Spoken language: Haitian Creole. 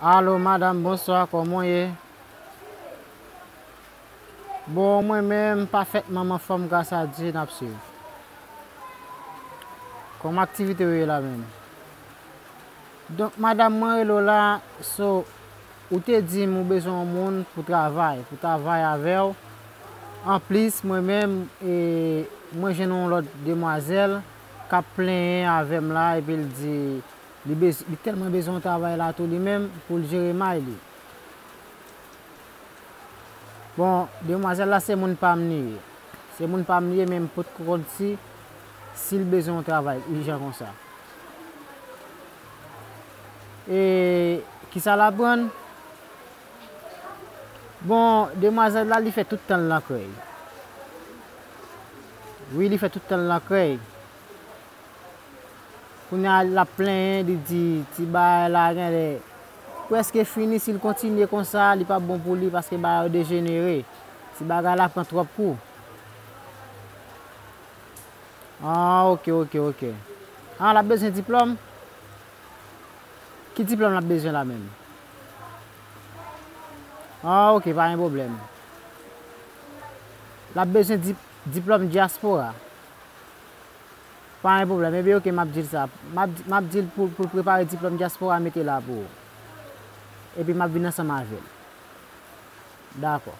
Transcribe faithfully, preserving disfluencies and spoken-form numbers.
Alo, madanm, bonswa, kòman w ye? Bon, mwen menm, pafètman, anfòm, gras a Dye, n ap swiv. Kòman aktivite w ye la menm? Donk, madanm, mwen rele w la, so, ou te di m ou bezwen yon moun pou travay, pou travay avè w. Anplis, mwen menm, e, mwen jwenn yon lòt demwazèl k ap plenyen avè m la, epi l di li bez-, li tèlman bezwen yon travay la tou li menm pou l jere may li. Bon, demwazèl la se moun pa m li ye. Se moun pa m li ye, men m potko konn si, si l bezwen yon travay ijan konsa. E kisa l aprann? Bon, demwazèl la, li fè tout tan l nan krèy. Wi, li fè tout tan l nan krèy. Kounye a, l ap plenyen, li di ti bagay la genlè prèske fini, si l kontinye konsa, li p ap bon pou li paske bagay yo dejenere. Ti bagay la pran twòp kou. Ah, ok, ok, ok. Ah, l ap bezwen diplòm? Ki diplòm l ap bezwen la menm? Ah, ok, pa gen pwoblèm. L ap bezwen dip-, diplòm dyaspora. Pa gen pwoblèm. Ebyen, ok, m ap di l sa. M ap, m ap di l pou, pou l prepare diplòm dyaspora, mete la pou ou. Epi m ap vin ansanm avè l. Dakò.